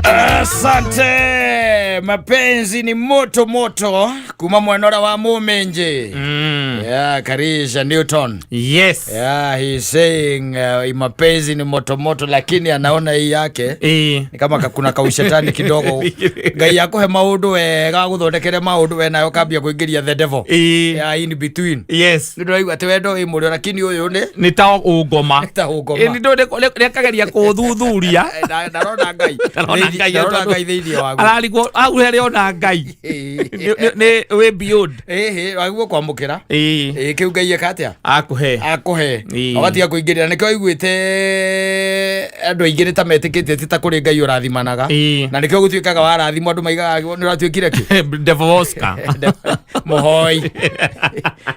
Asante. Mapenzi ni moto moto kuma mwenora wa mumenje. Yeah, Karisha Newton. Yeah, he's saying mapenzi ni moto moto, lakini anaona hii yake ni kama kuna kaushetani kidogo. Ngai akuhe maundu wega, aguthondekere maundu we nayo kambia kuingiria the devil. Yeah, in between. Nĩ ndĩraigua atĩ wendo wĩ mũrĩo, lakini ũyũ nĩ Nĩ ta ũngoma. Ta ũngoma. Ĩ, nĩ rĩakageria kũũthuthuria. Ndarona Ngai. Ndarona Ngai. Ndarona Ngai thĩinĩ waguo. Ararigwo hau harĩa ona Ngai. Nĩ wĩ beyond. Ĩhĩ, wagĩrĩirwo kwamũkĩra. Ĩĩ. Ĩ, kĩu Ngai eka atĩa? Akũhe. Akũhe. Ĩĩ. Ũgatiga kũingĩrĩra. Nĩkĩo aiguĩte andũ aingĩ nĩ ta metĩkĩtie ti ta kũrĩ Ngai ũrathimanaga. Na nĩkĩo gũtuĩkaga warathimwo andũ maigaga nĩ ũratuĩkire kĩ? Devil Oscar. Mũhoi.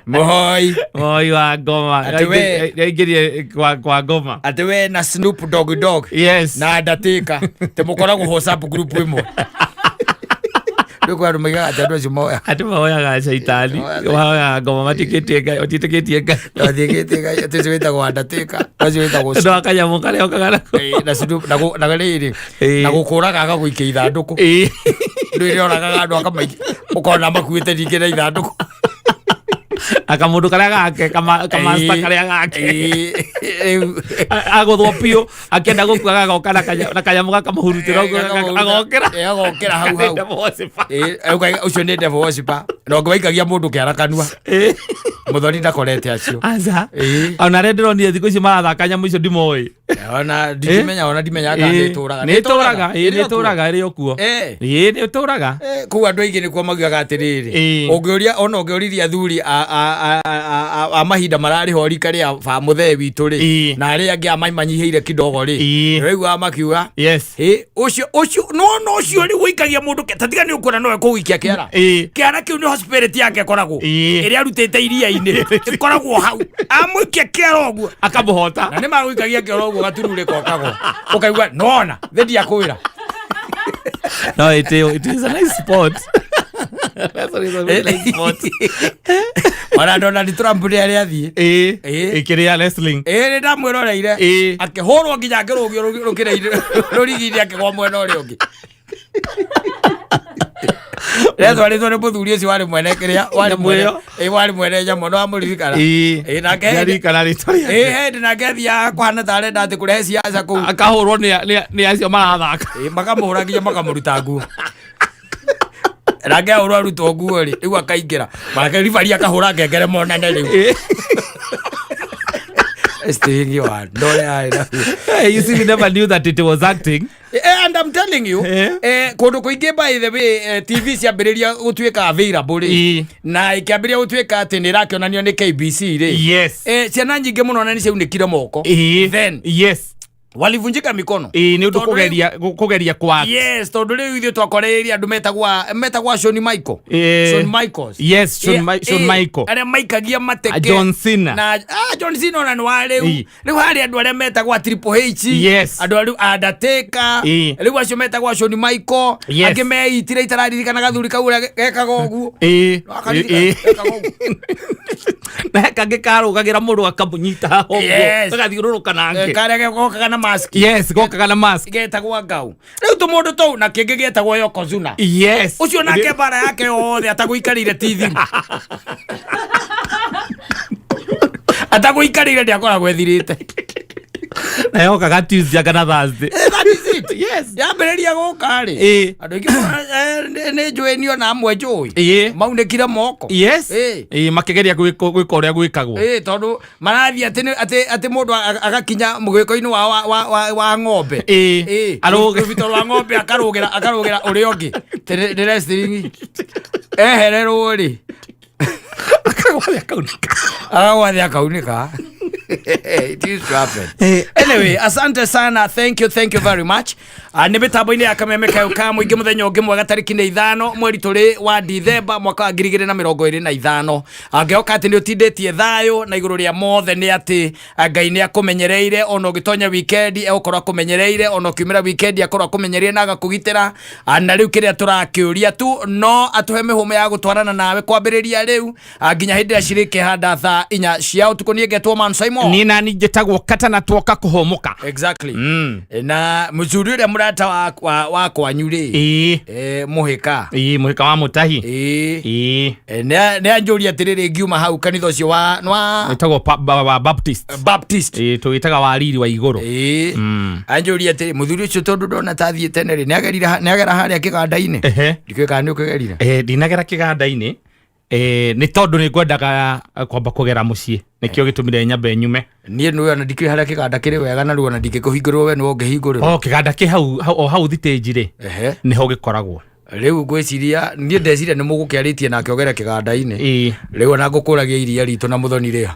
Mũhoi. Moi wa ngoma. Atĩ we- Yaingĩrie kwa ngoma. Atĩ we na Snoop Dogg Dogg na Undertaker te mũkoragwo WhatsApp group ĩmwe. Rĩu kwĩ andũ maigaga atĩ andũ acio moya. Andũ mahoyaga caitani, mahoyaga ngoma, matiĩkĩtie Ngai, matiĩtĩkĩtie Ngai. Mathiĩkĩtie Ngai, atĩ ũcio wĩtagwo Undertaker, ũcio wĩtagwo Andũ a kanyamũ karĩa okaga nako. Ĩĩ, na Snoop na na rĩrĩ na gũkũraga agagũikia ithandũkũ. Ndũ ĩrĩa oragaga andũ akamaikia, ũkona makuĩte ningĩ na ithandũkũ. Na kamũndũ karĩa gake kamasta karĩa gake. Ĩĩ, rĩu Agũthwo biũ, akĩenda gũkua gagoka na kanyamũ gakamũhurutĩra ũguo, agokĩra. Ĩĩ, agokĩra hau hau. Devil worshiper. Ĩĩ, ũcio nĩ devil worshiper. Na ũngĩ waikagia mũndũ kĩara kanua. Mũthoni ndakorete acio. Aca. Ĩĩ. Ona arĩa ndĩronire thikũ ici marathaka nyamũ icio ndimoĩ. Ona ndikimenya, ona ndimenyaga kana nĩ ĩtũraga. Nĩ ĩtũraga, ĩĩ, nĩ ĩtũraga ĩrĩ o kuo. Ĩĩ, nĩ ĩtũraga. Kũu andũ aingĩ nĩkuo maugaga atĩrĩrĩ, ũngĩũria, ona ũngĩũririe athuri a mahinda mararĩ ho rika rĩa ba mũthee witũ rĩ, na arĩa angĩ a manyihĩire kidogo rĩ, ũraiguaga makiuga, "Ĩ, ũcio nĩwona ũcio rĩu ũikagia mũndũ ta tiga nĩ ũkuona nowe kũgũikia kĩara." Kĩara kĩu nĩho spirit yake ĩkoragwo, ĩrĩa arutĩte iria-inĩ ĩkoragwo hau, amũikia kĩara ũguo akamũhota. Na nĩ magũikagia kĩara ũguo gatururĩ kokagwo, ũkaigua nona thĩ ndiakwĩra. No, it is a nice sport. That's what is a very nice sport. Ona Donald Trump nĩ arĩa athiĩ. Ĩkĩrĩa wrestling. Ĩĩ, nĩ ndamwĩroreire. Akĩhũrwo nginya akĩrũgio rũkĩra-inĩ rũrigi-inĩ, akĩgwa mwena ũrĩa ũngĩ. Retwarĩtwo nĩ mũthuri ũcio warĩ mwene kĩrĩa warĩ Nyamũ mwene ĩyo. Ĩĩ, warĩ mwene nyamũ, no amũririkana. Ĩĩ, nake Ndarikana rĩtwa rĩake. Ĩĩ, hĩndĩ nake athiaga kũhana ta arenda atĩ kũrehe ciaca kũu. Akahũrwo nĩ acio marathaka. Ĩĩ, makamũhũra nginya makamũruta nguo. Nake ahũrwo arutwo nguo rĩ, rĩu akaingĩra make ribari akahũra ngengere monane rĩu. Stingi wa ndore arĩ na Hey, you see, we never knew that it was acting. And I'm telling you, kũndũ kũingĩ, by the way, TV ciambĩrĩria gũtuĩka available rĩ, na ikĩambĩrĩria gũtuĩka atĩ nĩ ĩrakĩonanio nĩ KBC rĩ, ciana nyingĩ mũno na nĩ ciaunĩkire moko. Then walivunjika mikono. Ĩĩ, nĩ ũndũ Tondũ rĩu- kũgeria kwa Yes, tondũ rĩu ithuĩ twakorereirie andũ metagwa Shawn Michael. Shawn Michaels. Yes, Shawn Michael. Arĩa maikagia mateke. Ah, John Cena. Na John Cena ona nĩ wa rĩu. Rĩu harĩ andũ arĩa metagwa Triple H. Andũ arĩa Undertaker. Rĩu acio metagwa Shawn Michael. Angĩ meitire itararirikana gathuri kau ũrĩa gekaga ũguo. Wakaririkana, gekaga ũguo. Na kangĩ karũgagĩra mũndũ akamũnyita ũguo. Gagathiũrũrũka nake. Karĩa gokaga na mask. Yes, gokaga na mask. Getagwa ngau. Rĩu tũmũndũ tũu na kĩngĩ gĩetagwo Yokozuna. Ũcio nake mbara yake yothe atagũikarĩire ti thiru. Atagũikarĩire ndĩakoragwo ethirĩte. Na yokaga Tuesday kana Thursday. That is it. Yambĩrĩria gũka rĩ, andũ aingĩ nĩ njũĩ niĩ ona amwe njũĩ maunĩkire moko. Ĩĩ, makĩgeria gwĩka ũrĩa gwĩkagwo. Ĩĩ, tondũ marathiĩ atĩ atĩ mũndũ agakinya mũgĩko-inĩ wa ng'ombe. Arũge. Rũbito rwa ng'ombe akarũgĩra ũrĩa ũngĩ. Atĩ nĩ wrestling. Ehererwo rĩ, Akagwa thĩ akaunĩka. Akagwa thĩ akaunĩka. It used to happen. Anyway, asante sana, thank you, thank you very much. Nĩ mĩtambo-inĩ ya Kameme kayo ka mũingĩ, mũthenya ũngĩ mwega, tarĩki nĩ 5 mweri tũrĩ wa Dithemba mwaka wa 2025. Ngĩhoka atĩ nĩ ũtindĩtie thayũ, na igũrũ rĩa mothe nĩ atĩ Ngai nĩ akũmenyereire ona ũgĩtonya weekend, egũkorwo akũmenyereire ona ũkiumĩra weekend, akorwo akũmenyereire na agakũgitĩra. Na rĩu kĩrĩa tũrakĩũria tu no atũhe mĩhũmũ ya gũtwarana nawe kwambĩrĩria rĩu nginya hĩndĩ ĩrĩa cirĩkĩhanda thaa 4 cia ũtukũ. Niĩ ngetwo Man Simon. Kaimo. Niĩ nani njĩtagwo Katana, twoka kũhũmũka. Exactly. Na mũcuri ũrĩa mũrata wa kwanyu rĩ, mũhĩka. Ĩĩ, mũhĩka wa mũtahi. Ĩĩ. Ĩĩ. Nĩ anjũria atĩrĩrĩ, ngiuma hau kanitha ũcio wa nĩ wa Wĩtagwo wa Baptist. Baptist. Ĩĩ, tũwĩtaga wa riri wa igũrũ. Ĩĩ, anjũria atĩrĩ, mũthuri ũcio tondũ ndona ta athiĩ tene rĩ, nĩagera harĩa kĩganda-inĩ. Ndikĩũĩ kana nĩ ũkĩgerire. Ndinagera kĩganda-inĩ, nĩ tondũ nĩ ngwendaga kwamba kũgera mũciĩ, nĩkĩo gĩtũmire nyambe nyume. Niĩ nĩwe ona ndikĩũĩ harĩa kĩganda kĩrĩ wega, na rĩu ona ndingĩkũhingũrĩrwo, we nĩwe ũngĩhingũrĩrwo. O kĩganda kĩ hau o hau thitĩnji rĩ, nĩho gĩkoragwo. Rĩu ngwĩciria, niĩ ndeciria nĩ mũgũkĩarĩtie nake ũgere kĩganda-inĩ. Rĩu ona ngũkũragia iria ritũ na mũthoni rĩa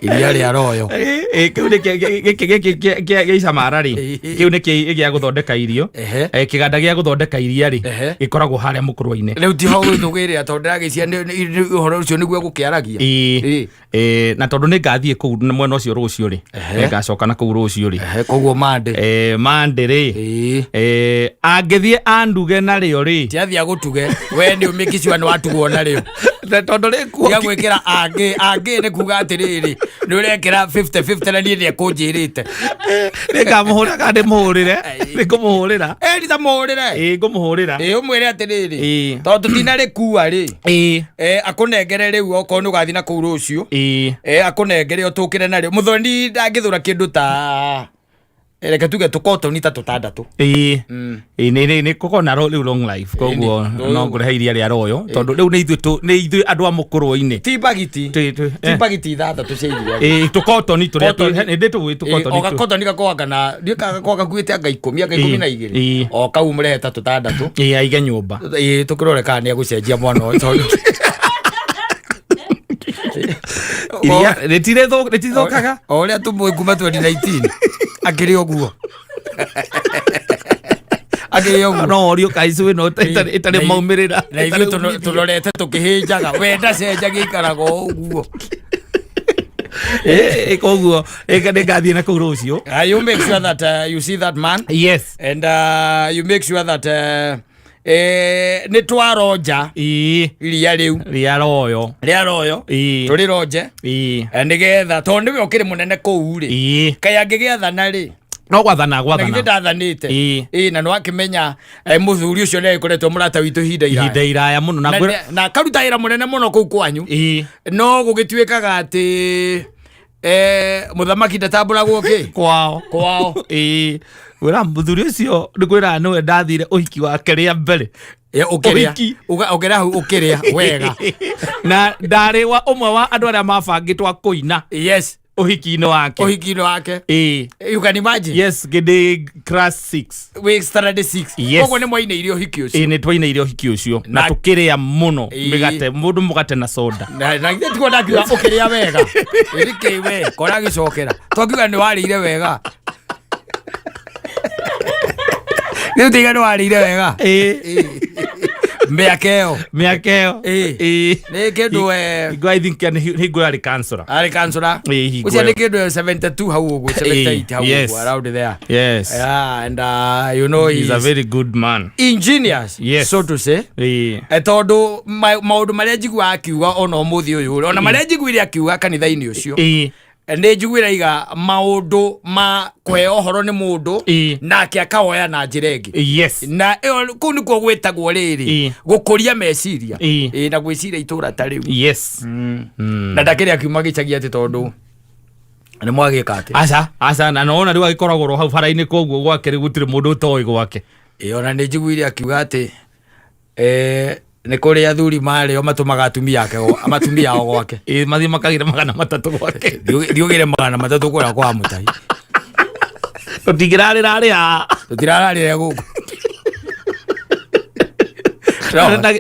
iria rĩa royo. Kĩu nĩ gĩkĩ gĩa Icamara rĩ, kĩu nĩ gĩa gũthondeka irio. Kĩganda gĩa gũthondeka iria rĩ, gĩkoragwo harĩa mũkũrwa-inĩ. Rĩu tiho gwĩtũgĩrĩra tondũ ndĩragĩcia ũhoro ũcio nĩguo egũkĩaragia. Na tondũ nĩ ngathiĩ kũu mwena ũcio rũciũ rĩ, nĩ ngacoka na kũu rũciũ rĩ. Koguo mande. Mande rĩ, angĩthiĩ anduge narĩo rĩ, Tiathiĩ agũtuge, we nĩ ũmĩkicua nĩ watugwo narĩo. Tondũ rĩ kuo. Tiga gwĩkĩra angĩ angĩ, nĩ kuga atĩrĩrĩ, nĩ ũrekĩra 50-50 na niĩ nĩ ekũnjĩrĩte. Nĩ ngamũhũrĩra kana ndĩmũhũrĩre, nĩ ngũmũhũrĩra. Erita mũhũrĩre. Ĩĩ, ngũmũhũrĩra. Ĩĩ, ũmwĩre atĩrĩrĩ, tondũ tũtinarĩkua rĩ, akũnengere rĩu okorwo nĩ ũgathiĩ na kũu rũciũ. Akũnengere ũtũkĩre narĩo. Mũthoni ndangĩthũra kĩndũ ta, reke tuge tũkotoni ta tũtandatũ. Ĩĩ. Ĩĩ, nĩ kũkorwo na rĩu long life, koguo no ngũrehe iria rĩa royo tondũ rĩu nĩ ithuĩ andũ a mũkũrũ-inĩ. Ti bagiti. Ti bagiti ithathatũ cia iria. Ĩĩ, tũkotoni tũrĩa Kotoni. Nĩ ndĩtũĩ tũkotoni. O gakotoni gakoragwo kana ndiũĩ kana gakoragwo gakuĩte anga 10, anga 12. O kau mũrehe ta tũtandatũ. Ĩĩ, aige nyũmba. Ĩĩ, tũkĩrore kana nĩ egũcenjia mwana ũyũ tondũ Iria rĩtirĩthũkaga. O ũrĩa tũmũĩ kuma 2019 akĩrĩ ũguo, akĩrĩ ũguo. No orio kaicũ ĩno ĩtarĩ maumĩrĩra. Na ithuĩ tũnorete tũkĩhĩnjaga, we ndacenjagia, ikaraga o ũguo. Koguo nĩ ngathiĩ na kũu rũciũ. You make sure that you see that man and you make sure that nĩ twaronja iria rĩu rĩa royo. Rĩa royo. Tũrĩronje nĩgetha tondũ nĩwe ũkĩrĩ mũnene kũu rĩ, kaĩ angĩgĩathana rĩ. No gwathana. Na githĩ gwathana. ndathanĩte? Ĩĩ. Ĩĩ, na nĩwakĩmenya mũthuri ũcio nĩ agĩkoretwo mũrata witũ ihinda iraya. Ihinda iraya mũno na Na akaruta wĩra mũnene mũno kũu kwanyu. No gũgĩtuĩkaga atĩ mũthamaki ndatambũragwo kĩ kwao. Kwao. Ĩĩ, kwĩra mũthuri ũcio nĩ kwĩra nĩwe ndathire ũhiki wake rĩa mbere. Ũkĩrĩa. Ũhiki. Ũkĩrĩa hau, ũkĩrĩa wega. Na ndarĩ wa ũmwe wa andũ arĩa mabangĩtwo a kũina ũhiki-inĩ wake. Ũhiki-inĩ wake. Ĩĩ. You can imagine. Yes, ngĩndĩ class 6. Wĩ standard 6. Yes. Koguo nĩ mwainĩire ũhiki ũcio. Ĩĩ, nĩ twainĩire ũhiki ũcio na tũkĩrĩa mũno. Mĩgate, mũndũ mũgate na soda. Na githĩ tiguo ndakiuga ũkĩrĩa wega? Ĩrĩkĩ we kora gĩcokera twakiuga nĩ warĩire wega, rĩu tiga nĩ warĩire wega. Ĩĩ. Mĩaka ĩyo. Mĩaka ĩyo. Ĩĩ. Ĩĩ. Nĩ kĩndũ Hingo, I think nĩ hingo yarĩ kansora. Arĩ kansora. Ĩĩ, hingo Ũcio nĩ ĩyo. kĩndũ 72 hau ũguo, 78 hau yes. ũguo, around there. Yeah, and you know he's a he's very good man. ingenious, so to say. Tondũ maũndũ marĩa njiguaga akiuga ona ũmũthĩ ũyũ rĩ, ona marĩa njiguire akiuga kanitha-inĩ ũcio, nĩ njiguire iga maũndũ ma kũheo ũhoro nĩ mũndũ nake akawoya na njĩra ĩngĩ. Na ĩyo kũu nĩkuo gwĩtagwo rĩrĩ gũkũria meciria. Ĩĩ, na gwĩciria itũra ta rĩu. Na ndakĩrĩ akiuma gĩcagi atĩ tondũ nĩ mwagĩka atĩ. Aca, aca, na nona rĩu agĩkoragwo ro hau bara-inĩ, koguo gwake rĩu gũtirĩ mũndũ ũtoĩ gwake. Ĩĩ, ona nĩ njiguire akiuga atĩ nĩ kũrĩ athuri marĩo matũmaga atumia ake atumia ao gwake. Ĩĩ, mathiĩ makagĩre 300 gwake. Thiũgĩre 300 kũrĩa kwa mũtai. Tũtingĩrarĩra arĩa Tũtirararĩre gũkũ.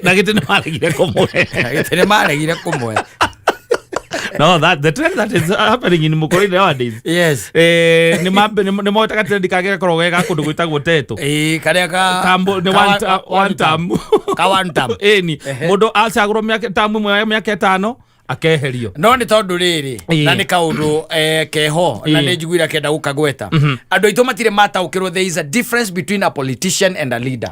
Na gĩtĩ nĩ maregire kũmũhe. Gĩtĩ nĩ maregire kũmwe. No, that the trend that is happening in Mukurweini nowadays, nĩ moete gatrendi kangĩ gakoragwo ge ga kũndũ gwĩtagwo Teto. Ĩĩ, karĩa ka Kambo nĩ one term. Ka one term. Ĩni, mũndũ acagũrwo mĩaka tamu ĩmwe ya mĩaka 5. Akeherio. No nĩ tondũ rĩrĩ, na nĩ kaũndũ keho na nĩ njiguire akĩenda gũkagweta, andũ aitũ matirĩ mataũkĩrwo there is a difference between a politician and a leader.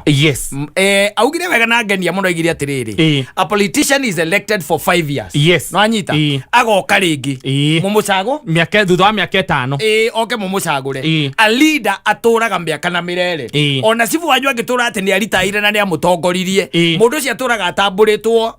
Augire wega na ngenia mũno, aigire atĩrĩrĩ, a politician is elected for 5 years. No anyita, agoka rĩngĩ, mũmũcagũ Mĩaka, thutha wa mĩaka 5. Ĩĩ, oke mũmũcagũre. A leader atũraga mĩaka na mĩrere. Ona cibu wanyu angĩtũra atĩ nĩ aritaire na nĩ amũtongoririe, mũndũ ũcio atũraga atambũrĩtwo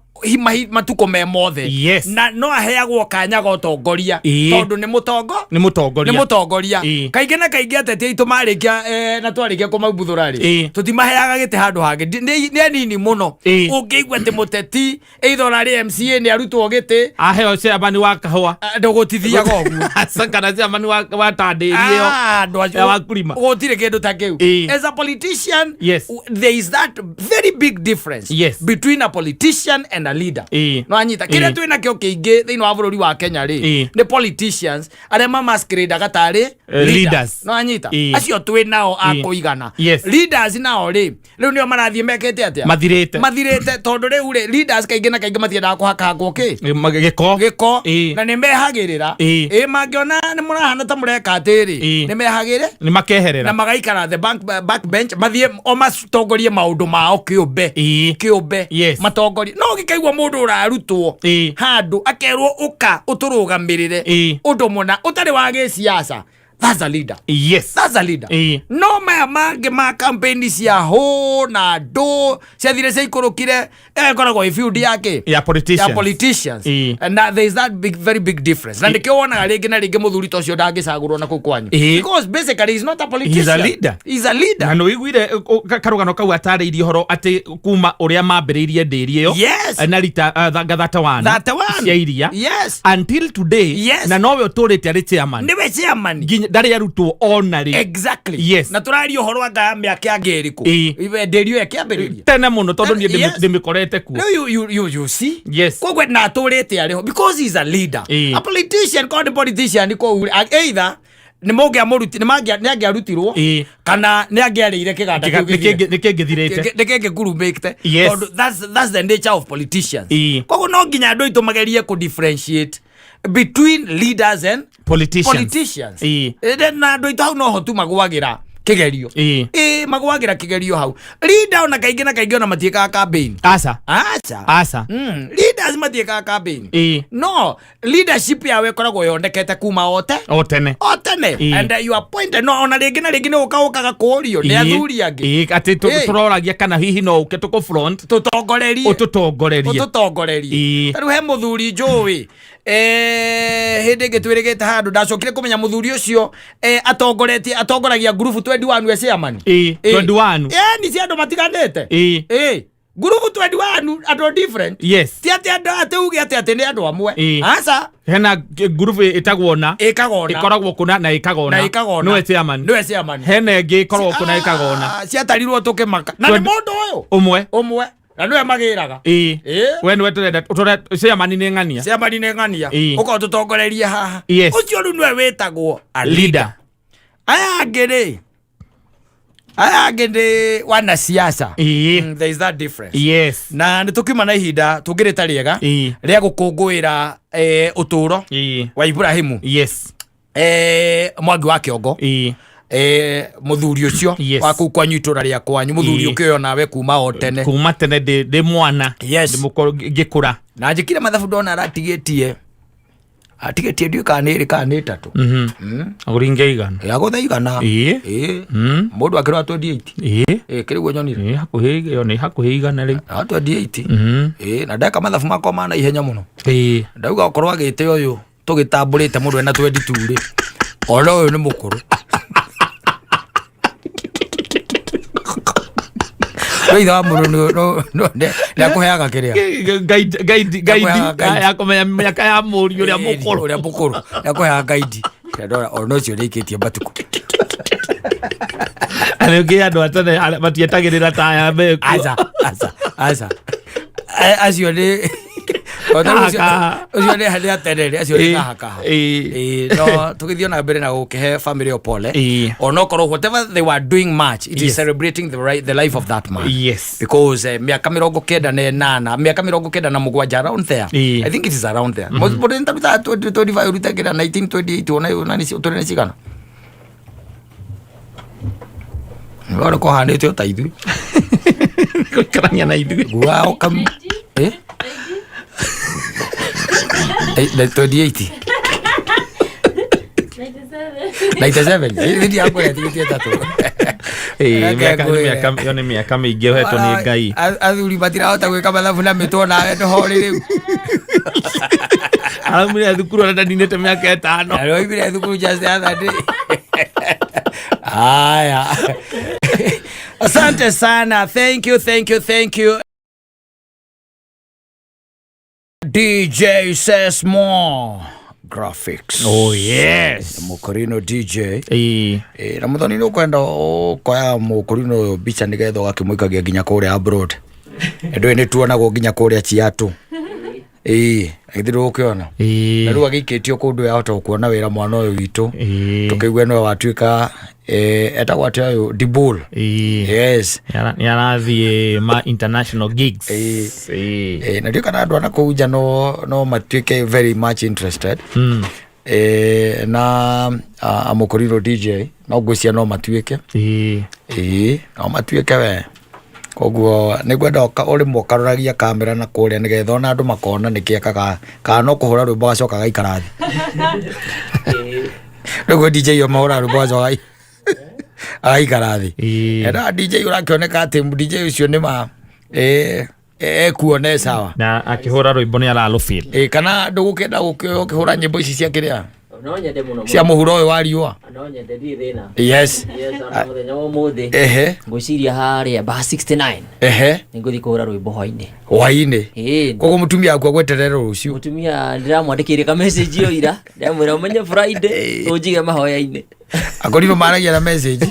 matukũ me mothe. Na no aheagwo kanya ga ũtongoria, tondũ nĩ mũtongo Nĩ mũtongoria. Nĩ mũtongoria. Kaingĩ na kaingĩ ateti aitũ marĩkia, na twarĩkia kũmabuthũra rĩ, tũtimaheaga gĩtĩ handũ hangĩ. Nĩ anini mũno ũngĩigua atĩ mũteti either ũrarĩ MCA nĩ arutwo gĩtĩ, Aheo chairman wa kahũa. Ndũgũtithiaga ũguo. Aca, kana chairman wa tandĩri ĩyo Ah, andũ acio ya Wakulima. Gũtirĩ kĩndũ ta kĩu. As a politician, there is that very big difference between a politician and a leader. No anyita kĩrĩa twĩ nakĩo kĩingĩ thĩinĩ wa bũrũri wa Kenya rĩ, nĩ politicians arĩa mamasqueradeaga tarĩ Leaders. No anyita, acio twĩ nao a kũigana. Leaders nao rĩ, rĩu nĩo marathiĩ mekĩte atĩa? Mathirĩte. Mathirĩte, tondũ rĩu rĩ, leaders kaingĩ na kaingĩ matiendaga kũhakahakwo kĩ Gĩko. Gĩko. Na nĩ mehagĩrĩra. Ĩ mangĩona nĩ mũrahana ta mũreka atĩrĩ, nĩ mehagĩre Nĩ na makeherera. Magaikara the back bench, mathiĩ o matongorie maũndũ mao kĩũmbe, kĩũmbe. Matongorie, no ũgĩkaigua mũndũ ũrarutwo handũ akerwo ũka ũtũrũgamĩrĩre ũndũ mũna ũtarĩ wa gĩciaca, that's a leader. That's a leader. No maya mangĩ ma campaign cia hũ na ndũ ciathire ciaikũrũkire, ĩyo ĩkoragwo ĩ field yake ya politicians. Ya politicians. And there is that big, very big difference, na nĩkĩo wonaga rĩngĩ na rĩngĩ mũthuri ta ũcio ndangĩcagũrwo na kũu kwanyu, because basically he's not a politician. He's a leader. He's a leader. Na nä wĩiguire karũgano kau atarĩirie ũhoro atĩ kuma ũrĩa mambĩrĩirie ndĩri ĩyo, na rita thata 1 31 cia iria, until today, na nowe ũtũrĩte arĩ chairman. Nĩwe chairman. Nginya ndarĩ arutwo ona rĩ. Na tũraria ũhoro anga ya mĩaka yangĩ ĩrĩkũ ndĩri ĩyo ĩkĩambĩrĩria. Tene mũno, tondũ niĩ ndĩmĩkorete kuo. Rĩu you see, koguo na atũrĩte arĩho because he's a leader. A politician, korwo nĩ politician kũu, either nĩ mũngĩamũruti, nĩ angĩarutirwo, kana nĩ angĩarĩire kĩganda kĩu gĩthire. Nĩ kĩngĩthirĩte. Nĩ kĩngĩkurumĩte, tondũ that's the nature of politicians. Koguo no nginya andũ aitũ magerie kũ differentiate between leaders and politicians. Politicians. Na andũ aitũ hau noho tu magwagĩra kĩgerio. Ĩ magwagĩra kĩgerio hau. Leader ona kaingĩ na kaingĩ ona matiĩkaga campaign. Aca. Aca. Aca. Leaders matiĩkaga campaign. No leadership yao ĩkoragwo yonekete kuma ote O tene. O tene. And you appointed, no ona rĩngĩ na rĩngĩ nĩ ũka ũkaga kũũrio nĩ athuri angĩ. Ĩĩ, atĩ tũroragia kana hihi no ũke tũkũ front tũtongorerie. Ũtũtongorerie. Ũtũtongorerie. Ta rĩu he mũthuri njũĩ, hĩndĩ ĩngĩ twĩrĩgĩte handũ, ndacokire kũmenya mũthuri ũcio, atongoretie, atongoragia ngurubu 21 e chairman. 21. Ĩni cia andũ matiganĩte. Ĩ ngurubu 21, andũ different. Ti atĩ andũ atĩ uge atĩ nĩ andũ amwe. Aca. Hena ngurubu ĩtagwo na ĩkagona. Ĩkoragwo kũna na ĩkagona. Na ĩkagona. Nĩwe chairman. Nĩwe chairman. Hena ĩngĩ ĩkoragwo kũna ĩkagona. Ah, ciatarirwo tũkĩmaka na nĩ mũndũ ũyũ ũmwe. Ũmwe, na nĩwe magĩraga. We nĩwe tũrenda chairman nĩ ng'ania. Chairman nĩ ng'ania. Ũka ũtũtongorerie haha. Ũcio rĩu nĩwe wĩtagwo a leader. Aya angĩ rĩ, aya angĩ nĩ wanasiasa. There is that difference. Na nĩ tũkiuma na ihinda tũngĩrĩta rĩega rĩa gũkũngũĩra ũtũũro wa Ibrahimu Mwangi wa Kĩongo, mũthuri ũcio wa kũu kwanyu, itũra rĩa kwanyu, mũthuri ũkĩoyo nawe kuma o tene. Kuma tene ndĩ mwana. Ndĩ ngĩkũra. Na njĩkire mathabu, ndona aratigĩtie, atigĩtie ndiũĩ kana nĩ ĩrĩ kana nĩ ĩtatũ. Agũringe igana. Agũtha igana. Ĩĩ. Mũndũ akĩrora 28. Ĩĩ, kĩrĩguo nyonire. Ĩĩ, hakuhĩ ĩyo nĩ hakuhĩ 100 rĩu. 28. Ĩĩ, na ndeka mathabu makwa ma na ihenya mũno, ndauga okorwo agĩte ũyũ tũgĩtambũrĩte mũndũ ena 22 rĩ, ona ũyũ nĩ mũkũrũ. No ithe wa mũndũ nĩ akũheaga kĩrĩa Guide, guide, guide. Akũheaga guide. Ya kũmenya mĩaka ya mũriũ ũrĩa mũkũrũ. Ũrĩa mũkũrũ nĩ akũheaga guide. Ndora ona ũcio nĩ aikĩtie matukũ. Rĩngĩ andũ a tene matietagĩrĩra ta aya mekuo. Aca, aca, aca. Acio nĩ Tondũ Kaha, ũcio- kaha. ũcio nĩ nĩ atenere acio nĩ kaha kaha. Ĩĩ. Ĩĩ, no tũgĩthiĩ na mbere na gũkĩhe family ĩyo pole. Ĩĩ. Onokorwo whatever they were doing much, it is celebrating the life of that man. Because mĩaka 98, mĩaka 97 around there. I think it is around there. Mũndũ nĩ ta 25 ũrutagĩra 1928 ona nĩ tũrĩ na cigana. Wara kũhanĩte o ta ithuĩ. Gũikarania na ithuĩ. Guao kam eh? Eh, na 28. 97. Hĩndĩ ya kwĩra tigiti ĩtatũ. Ĩĩ, Reke ngwĩre. ĩyo nĩ mĩaka mĩingĩ ũhetwo nĩ Ngai. Athuri matirahota gwĩka mathabu na mĩtwo nawe ndũhorĩ rĩu. Araumire thukuru ona ndaninĩte mĩaka 5. Aroimire thukuru just the other day. Haya. Asante sana. Thank you, thank you, thank you. DJ Sesmo Graphics. Oh yes. Mũkorino DJ. Ĩĩ. Na mũthoni nĩ ũkwenda ũkoya mũkorino ũyũ mbica nĩgetha ũgakĩmũikagia nginya kũrĩa abroad. Ndũĩ nĩ tuonagwo nginya kũrĩa Chiatu. Ĩĩ, githĩ ndũgũkĩona? Ĩĩ. Na rĩu agĩikĩtio kũndũ yahota kuona wĩra mwana ũyũ witũ. Ĩĩ. Tũkĩigue nĩwe watuĩka etagwo atĩa ũyũ Dibul. Ĩĩ. Yes. Nĩ arathiĩ ma international gigs. Ĩĩ. Ĩĩ. Na ndiũ kana andũ a nakũu nja no matuĩke very much interested. Na amũkorirwo DJ no ngwĩciria no matuĩke. Ĩĩ. Ĩĩ, no matuĩke we. Koguo nĩ ngwenda ũrĩmwe ũkaroragia kamera na kũrĩa nĩgetha ona andũ makona nĩkĩ ekaga kana no kũhũra rwĩmbo agacoka agaikara thĩ. Rĩu kwĩ DJ o mahũraga rwĩmbo agacoka agaikara thĩ. Ĩĩ. Na DJ ũrakĩoneka atĩ DJ ũcio nĩ ma ekuona e sawa. Na akĩhũra rwĩmbo nĩ ararũfeel. Kana ndũgũkĩenda ũkĩhũra nyĩmbo ici cia kĩrĩa? No nyende mũno. Cia mũhuro ũyũ wa riũa. No nyende ndirĩ thĩna. Yes. Yes, ona mũthenya wa ũmũthĩ. Ehe. Ngwĩciria harĩa bar 69. Ehe. Nĩngũthiĩ kũhũra rwĩmbo hwainĩ. Hwainĩ. Ĩĩ. Koguo mũtumia waku agweterere rũciũ. Mũtumia ndĩramwandĩkĩire ka message ĩyo ira. Ndĩramwĩra ũmenye Friday ũnjige mahoya-inĩ. Akorirwo maragia na message.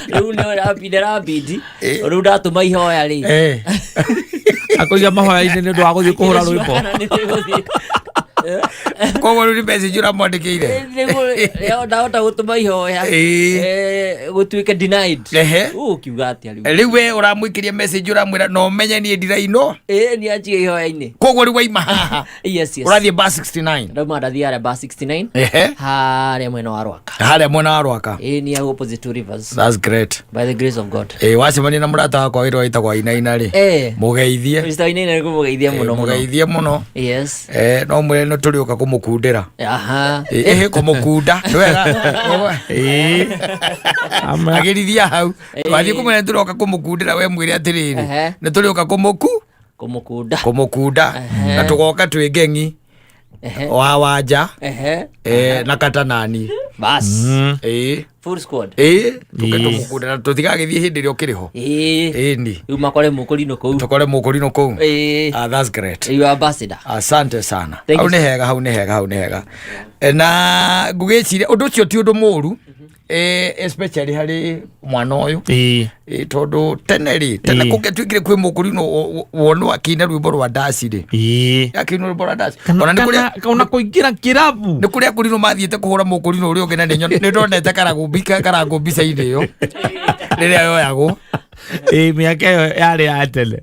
Rĩu nĩ rapid rapid. Rĩu ndatũma ihoya rĩ. Akũiga mahoya-inĩ nĩ ũndũ wa gũthiĩ kũhũra rwĩmbo. Kana nĩ gũthiĩ. Koguo rĩu nĩ message ũramwandĩkĩire. Nĩguo ndahota gũtũma ihoya. Gũtuĩke denied. Ehe. Ũkiuga atĩa rĩu? Rĩu we ũramũikĩria message ũramwĩra no ũmenye niĩ ndirainwo. Ĩĩ nĩ anjige ihoya-inĩ. Koguo rĩu waima haha. Yes, yes. Ũrathiĩ bar 69. Ndauma ndathiĩ harĩa bar 69. Ehe. Harĩa mwena wa Rwaka. Harĩa mwena wa Rwaka. Ĩĩ nĩ opposite Two Rivers. That's great. By the grace of God. Wacemania na mũrata wakwa wĩrwo wĩtagwo Wainaina rĩ. Mũgeithie. Mr. Wainaina nĩ kũmũgeithia mũno mũno. Mũgeithie mũno. Yes. No mwĩre nĩ tũrĩũka kũmũkundĩra. Aha. Kũmũkunda. Nĩ wega. Agĩrithia hau. Wathiĩ kũmwĩra nĩ tũroka kũmũkundĩra we mwĩre atĩrĩrĩ. Nĩ tũrĩũka kũmũku? Kũmũkunda. Kũmũkunda. Na tũgoka twĩ ngeng'i. Wa wanja. Na katanani. Bas. Full squad. Tũke tũmũkunde na tũtigagĩthiĩ hĩndĩ ĩrĩa ũkĩrĩ ho. Ĩni. Rĩu makore mũkũrinũ kũu. Tũkore mũkũrinũ kũu. That's great. You are ambassador. Asante sana. Thank Hau you. nĩ hega, hau nĩ hega, hau nĩ hega. Na ngũgĩciria ũndũ ũcio ti ũndũ mũũru. Especially harĩ mwana ũyũ. Tondũ tene rĩ, tene kũngĩatuĩkire kwĩ mũkũrinũ wonwo akĩina rwĩmbo rwa ndaci rĩ. Akĩina rwĩmbo rwa ndaci. Ona nĩ kũrĩa Ona kũingĩra kĩrabu. Nĩ kũrĩa akũrinũ mathiĩte kũhũra mũkũrinũ ũrĩa ũngĩ na nĩ ndonete karangũ mbica-inĩ ĩyo. Rĩrĩa yoyagwo. Mĩaka ĩyo yarĩ ya tene.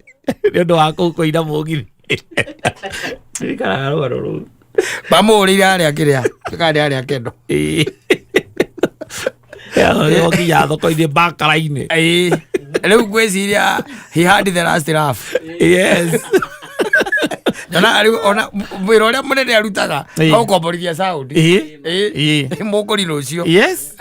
Nĩ ũndũ wa kũu kũina mũgithi. Ndirikanaga rũgano rũu. Mamũhũrĩire harĩa kĩrĩa. Karĩa harĩa kendo. Ĩyo nginya thoko-inĩ bakara-inĩ. Rĩu ngwĩciria he had the last laugh. Yes. Nyonaga rĩu ona wĩra ũrĩa mũnene arutaga no gũkomborithia sound. Mũkũrinũ ũcio. Yes.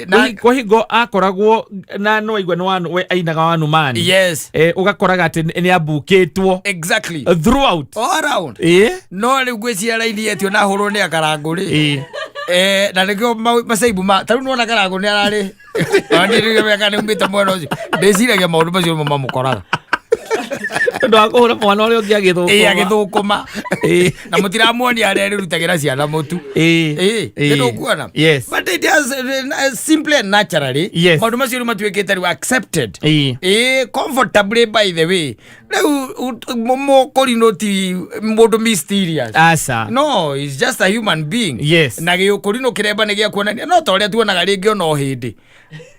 Na Kwa hingo akoragwo na no aigua nĩ we ainaga wanumani. Yes. Ũgakoraga atĩ nĩ ambukĩtwo. Exactly. Throughout. All around. No rĩu ngwĩciria raini yetio na hũrwo nĩ akarangũ rĩ. Na nĩkĩo macaibu ma ta rĩu nĩwona karangũ nĩ ararĩ. Ona niĩ rĩrĩa mĩaka nĩ umĩte mwena ũcio. Ndĩciragia maũndũ macio nĩmo mamũkoraga. Tondũ wa kũhũra mwana ũrĩa ũngĩ agĩthũkũma. Ĩ, agĩthũkũma. Ĩ. Na mũtiramuonia harĩa arĩrutagĩra ciana mũtu. Ĩ. Ĩ, Ĩ. nĩndũkuona? Yes. But it has simply and naturally Yes. maũndũ macio rĩu matuĩkĩte rĩu accepted. Ĩ. Ĩ, comfortably, by the way, rĩu mũkũrinũ ti mũndũ mysterious. Aca. No, he's just a human being. Yes. Na gĩũkũrinũ kĩremba nĩ gĩa kuonania no ta ũrĩa tuonaga rĩngĩ ona ũhĩndĩ,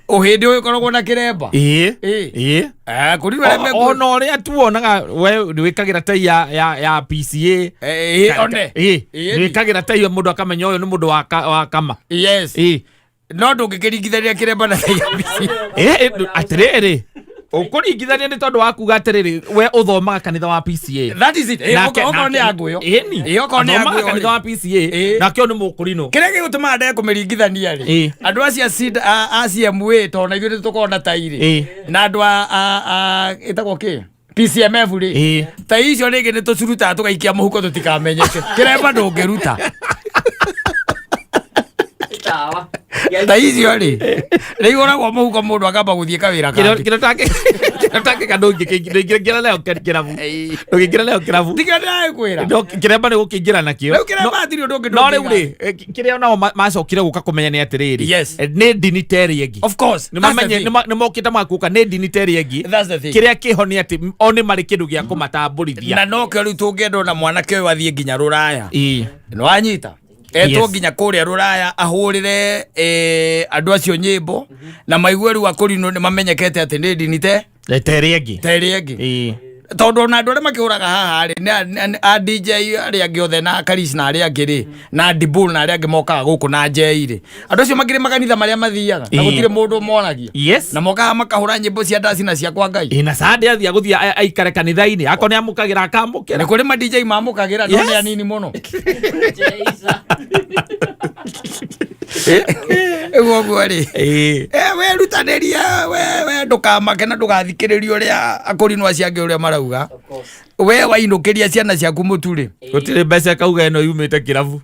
ũhĩndĩ ũyũ ũkoragwo na kĩremba. Ĩ. Ĩ. Ĩ. Ah, kũrinũ arĩa Ona ũrĩa tuonaga we nĩwĩkagĩra tai ya PCA. Ĩ, one. Ĩ. Ĩ. Nĩwĩkagĩra tai mũndũ akamenya ũyũ nĩ mũndũ wa kama. Yes. Ĩ. No ndũngĩkĩringithania kĩremba na tai ya PCA. Ĩ, ĩ, atĩrĩrĩ, ũkũringithania nĩ tondũ wa kuga atĩrĩrĩ, we ũthomaga kanitha wa PCA. That is it. Ĩ, okorwo nĩ angũyũ. Ĩni. Ĩ, okorwo nĩ Athomaga angũyũ kanitha rĩ. wa PCA. Ĩ. Nake ũyũ nĩ mũkũrinũ. Kĩrĩa gĩgũtũmaga ndege kũmĩringithania rĩ, Ĩ. andũ acio a CMA, tondũ na ithuĩ nĩ tũkoragwo na tai rĩ, Ĩ. na andũ a ĩtagwo kĩ, PCMF rĩ, Ĩ. tai icio rĩngĩ nĩ tũcirutaga tũgaikia mũhuko tũtikamenyeke. Kĩremba ndũngĩruta. Tawa. Tai icio rĩ, nĩ igũragwo mũhuko mũndũ akamba gũthiĩ kawĩra kangĩ. Kĩrĩa ũtangĩka, ndũngĩingĩra nayo kĩrabu. Ndũngĩingĩra nayo kĩrabu. Tikĩo ndĩragĩkwĩra. No, kĩremba nĩ gũkĩingĩra nakĩo. Rĩu kĩremba hatirĩ ũndũ ũngĩ No rĩu ndũngĩiga. rĩ, kĩrĩa nao macokire gũka kũmenya nĩ atĩrĩrĩ, Yes. nĩ ndini ta ĩrĩa ĩngĩ. Of course. Nĩ That's the mamenye thing. nĩ mokĩte makuka nĩ ndini ta ĩrĩa ĩngĩ. That's the thing. Kĩrĩa kĩho nĩ atĩ o nĩ marĩ kĩndũ gĩa kũmatambũrithia. Na nokĩo rĩu tũngĩenda ona mwanake ũyũ athiĩ nginya rũraya. Ĩ. Nĩ wanyita, etwo Yes. nginya kũrĩa rũraya ahũrĩre andũ acio nyĩmbo na maigue rĩu akũrinũ nĩ mamenyekete atĩ nĩ ndini te Ta ĩrĩa ĩngĩ. ta ĩrĩa ĩngĩ. Ĩ. Tondũ ona andũ arĩa makĩhũraga haha rĩ, nĩ a DJ arĩa angĩ othe na Karis na arĩa angĩ rĩ, na Dibul na arĩa angĩ mokaga gũkũ na Njei rĩ, andũ acio makĩrĩ makanitha marĩa mathiaga na Ĩ. gũtirĩ mũndũ moragia. Yes. Na mokaga makahũra nyĩmbo cia ndaci na cia kwa Ngai. Ĩ, na Sunday athiĩ agũthiĩ aikare kanitha-inĩ akorwo nĩ amũkagĩra akamũkĩra. Nĩ kũrĩ ma DJ mamũkagĩra, no Yes. nĩ anini mũno. Jeisa. Ũguo ũguo rĩ. Ĩ. Werutanĩrie we ndũkamake na ndũgathikĩrĩrie ũrĩa akũrinũ acio angĩ ũrĩa marauga. Of course. We wainũkĩria ciana ciaku mũtu rĩ, Gũtirĩ mbeca kauga ĩno yumĩte kĩrabu.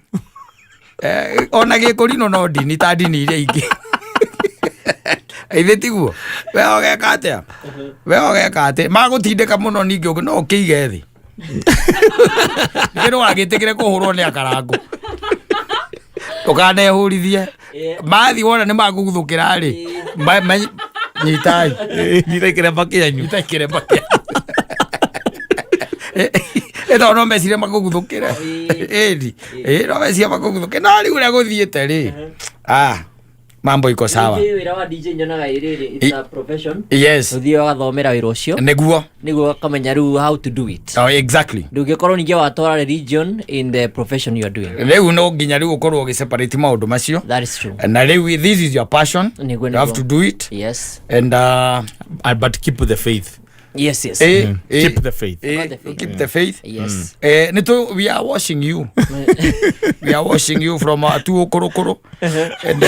Ona gĩkũrinũ no ndini ta ndini iria ingĩ, ithe tiguo? We ũgeka atĩa? We ũgeka atĩa? Magũtindĩka mũno ningĩ no ũkĩige thĩ ningĩ ndũgagĩtĩkĩre kũhũrwo nĩ akarangũ, ndũkanehũrithie. Mathi wona nĩ makũguthũkĩra rĩ, nyitai. Nyita kĩremba kĩanyu. Nyita kĩremba kĩa ĩ, tondũ no mecirie makũguthũkĩre. Ĩni ĩ, no mecirie makũguthũkĩre, no rĩu ũrĩa gũthiĩte rĩ, ah, mambo iko sawa. Ningĩ wĩra wa DJ nyonaga ĩrĩrĩ, it's a profession. Yes. Ũthiĩ ũgathomera wĩra ũcio Nĩguo. Nĩguo ũkamenya rĩu how to do it. Oh, exactly. Ndũngĩkorwo ningĩ watwara religion in the profession you are doing. Rĩu no nginya rĩu ũkorwo ũgĩseparate maũndũ macio. That is true. Na rĩu this is your passion. Nĩguo. You have Nĩguo. to do it. Yes. And But keep the faith. Yes. Keep the faith. Keep the faith. Keep the faith. Yes. Nito, we are watching you, we are watching you from tu ukurukuru and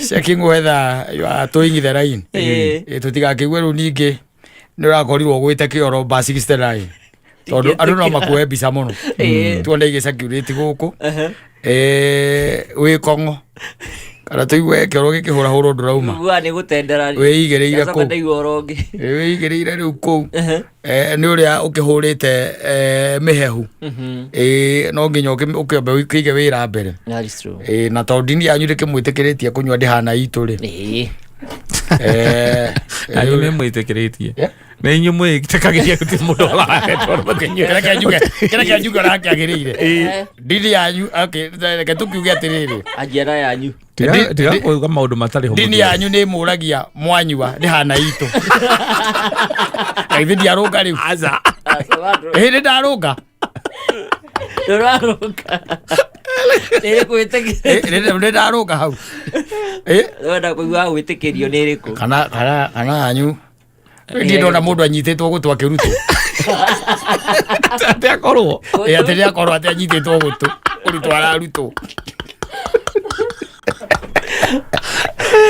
checking whether you are toeing the line. Tutigakĩigue rĩu ningĩ nĩ ũrakorirwo ũgwĩte kĩoro ba 69, tondũ andũ no makuoe mbica mũno. Tuone igĩcirculate gũkũ. Wĩ kong'o kana tũigue kĩoro gĩkĩhũrahũrwo ndũrauma. Iguaga nĩ gũtendera. Wĩigĩrĩire Ndacoka kũu. ndaigua ũhoro ũngĩ. Wĩigĩrĩire rĩu kũu. Nĩ ũrĩa ũkĩhũrĩte mĩhehu. No nginya ũkĩambe ũkĩige wĩra mbere. That is true. Na tondũ ndini yanyu ndĩkĩmwĩtĩkĩrĩtie kũnyua, ndĩhana itũ rĩ. Anyu nĩ mwĩtĩkĩrĩtie. Yeah. Nĩ inyuĩ mwĩtĩkagĩria, gũtirĩ mũndũ ũrahetwo mũkĩnyue. Kĩrĩa njuge ũrakĩagĩrĩire ndini yanyu, okay, reke tũkiuge atĩrĩrĩ. Anjiara yanyu. Tiga kuuga maũndũ matarĩ ho. Ndini yanyu nĩ mũragia mwanyua, ndĩhana itũ na ithe ndiarũnga rĩu. Aca. Ĩ, nĩ ndarũnga. Ndũrarũka. Nĩ ĩrĩkũ wĩtĩkĩrĩtio? Nĩ ndarũnga hau. Wenda kũigua gwĩtĩkĩrio nĩ ĩrĩkũ? Kana yanyu ndi ndona mũndũ anyitĩtwo gũtũ akĩrutwo. Atĩ akorwo Ĩ, atĩ nĩ akorwo atĩ anyitĩtwo gũtũ kũrutwo ararutwo.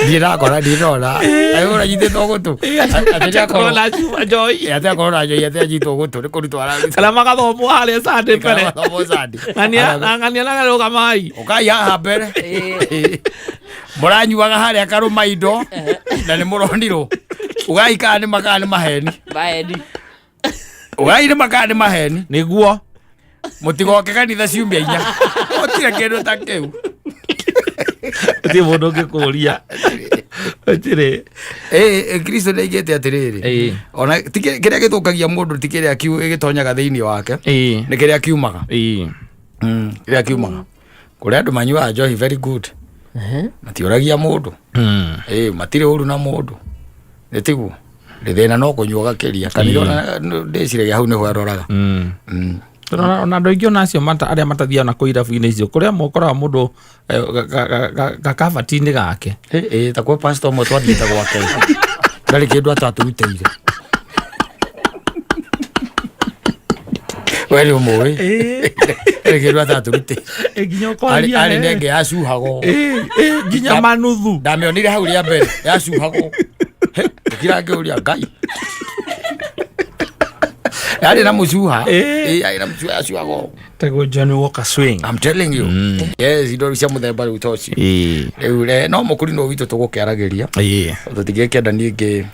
Ndirĩ ndakora, ndirĩ ndona aĩ ũranyitĩtwo gũtũ atĩ nĩ akorwo na cuba njohi. Ĩ, atĩ akorwo na njohi, atĩ anyitwo gũtũ nĩ kũrutwo ararutwo. Kana magathomwo harĩa Sunday mbere. Kana magathomwo Sunday. Ng'ania ng'ania na garũgamai. Ũkai haha mbere, mũranyuaga harĩa karũma indo na nĩ mũronirwo, ugai kana nĩ makaa nĩ maheni. Maheni. Ũgai nĩ makaa nĩ maheni. Nĩguo. Mũtigoke kanitha ciumia 4. Gũtirĩ kĩndũ ta kĩu. Gũtirĩ mũndũ ũngĩkũria. Gũtirĩ. Ĩ Kristo nĩ aigĩte atĩrĩrĩ. Ona ti kĩrĩa gĩthũkagia mũndũ ti kĩrĩa gĩtonyaga thĩinĩ wake. Nĩ kĩrĩa kiumaga. Kĩrĩa kiumaga. Kũrĩ andũ manyuaga njohi very good. Matiũragia mũndũ. Ĩ matirĩ ũru na mũndũ. Nĩ tiguo? Thĩna no kũnyua gakĩria. Kanitha ona ndĩciragia hau nĩho aroraga. Ona andũ aingĩ ona acio arĩa matathiaga na kũu irabu-inĩ icio, kũrĩa mokoraga mũndũ gakabati-inĩ gake. Ĩ ta kwĩ pastor ũmwe twathiĩte gwake. Ndarĩ kĩndũ atatũrutĩire. We nĩ ũmũĩ. Ndarĩ kĩndũ atatũrutĩire. Nginya Arĩ arĩ nenge yacuhagwo. Nginya manuthu. Ndamĩonire hau rĩa mbere yacuhagwo. Ngĩkira ngĩũria Ngai. Yarĩ na mũcuha. Yarĩ na mũcuha yacuhagwo. Tagwo Johnny Walker Swing. I'm telling you. Yes, indo cia mũthemba rĩu ta ũcio. Rĩu re no mũkũrinũ witũ tũgũkĩaragĩria. Tũtingĩkĩenda ningĩ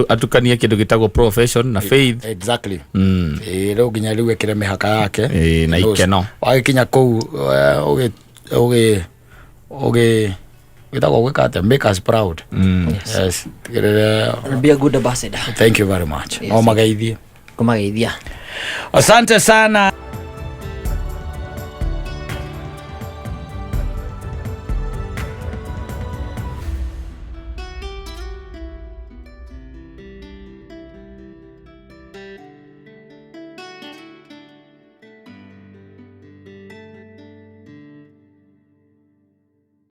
Atukanie kĩndũ gĩtagwo profession na faith. Exactly. Ĩ rĩu nginya rĩu ĩkĩre mĩhaka yake. Na ikeno. Wagĩkinya kũu ũgĩ ũgĩ ũgĩ wĩtagwo gwĩka atĩa? Make us proud. Yes. Tigĩrĩre. Be a good ambassador. Thank you very much. No mageithie. Kũmageithia. Asante sana.